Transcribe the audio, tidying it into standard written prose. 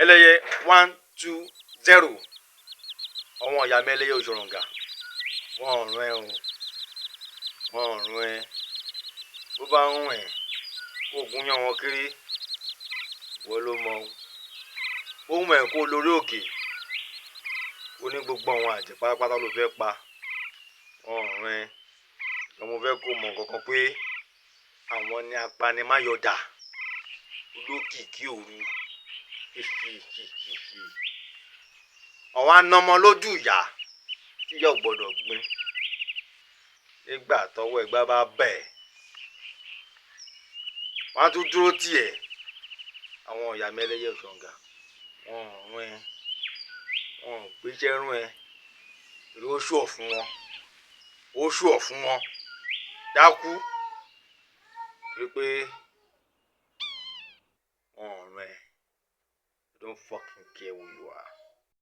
Ẹlẹ́yẹ 120. Àwọn ìyá mi ẹlẹ́yẹ òṣòròǹgà, wọ́n ò rún ẹ o, wọ́n ò rún ẹ. Bó bá ń rún ẹ kó o gún yán wọn kiri, wọ́n ló mọ o. Ó mọ̀ ẹ́ kó o lórí òkè, ó ní gbogbo àwọn àjẹ́ pátápátá ló fẹ́ pa. Wọ́n ò rún ẹ. Mo fẹ́ kó mọ̀ kankan pé àwọn ni apanimáyọ̀dà olókìkí òru. Àwọn anọmọ lójú ìyá tí ìyá ò gbọ́dọ̀ gbin nígbà tọ́wọ́ ẹgbẹ́ bá bẹ̀, wọ́n á tún dúró tì ẹ́. Àwọn ìyá mi ẹlẹ́yẹ òṣòǹgà, wọ́n ò rún ẹ, wọ́n ò gbéṣẹ́ rún ẹ, torí ó ṣùọ̀ fún wọn, ó ṣùọ̀ fún wọn dákú, torí pé wọ́n ò rún ẹ. They don't fucking care who you